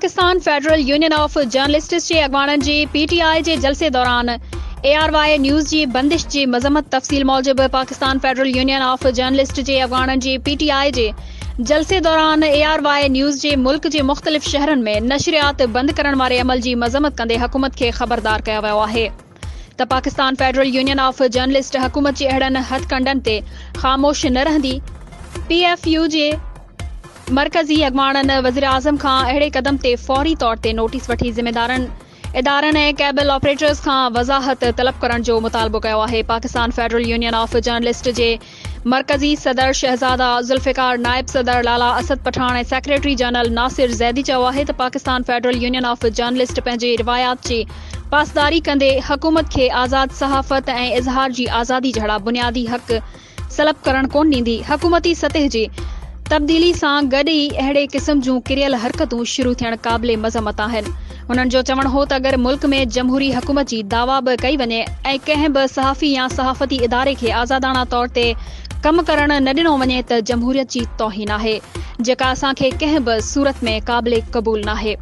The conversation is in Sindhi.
Pakistan federal union of journalists جي اڳواڻن جي پي ٽي آء جي جلسي دوران اي آر وائي نيوز جي بندش جي مذمت تفصيل موجب Pakistan federal union of journalist جي اڳواڻن جي پي ٽي آء جي جلسي دوران اي آر وائي نيوز جي ملڪ جي مختلف شهرن ۾ نشريات بند ڪرڻ واري عمل جي مذمت ڪندي حڪومت کي خبردار ڪيو ويو آهي ته Pakistan federal union of journalist حڪومت جي اهڙن هٿڪنڊن تي خاموش نه رهندي، پي ايف يو جي مرڪزي اڳواڻن وزيراعظم کان اهڙي قدم تي فوري طور تي نوٽيس وٺي ذميدارن ادارن ۽ ڪيبل آپريٽرز کان وضاحت طلب ڪرڻ جو مطالبو ڪيو آهي، Pakistan federal union of journalist جي مرڪزي صدر شهزاده ذوالفقار، نائب صدر لالا اسد پٺاڻ ۽ سيڪريٽري جنرل ناصر زيدي چيو آهي ته Pakistan federal union of journalist پنهنجي روايات جي پاسداري ڪندي حڪومت کي آزاد صحافت ۽ اظهار جي آزادي جهڙا بنيادي حق سلب ڪرڻ ڪونه ڏيندي، حڪومتي سطح جي تبديلي سان گڏ ئي اهڙي قسم جون ڪريل حرڪتون شروع ٿيڻ قابل مذمت آهن. هنن جو چوڻ هو ته اگر ملڪ ۾ جمهوري حڪومت جي دعويٰ به ڪئي وڃي ۽ ڪنهن به صحافي يا صحافتي اداري کي آزاداڻا طور تي ڪم ڪرڻ نه ڏنو وڃي ته جمهوريت جي توهين آهي جيڪا اسان کي ڪنهن به صورت ۾ قابل قبول ناهي.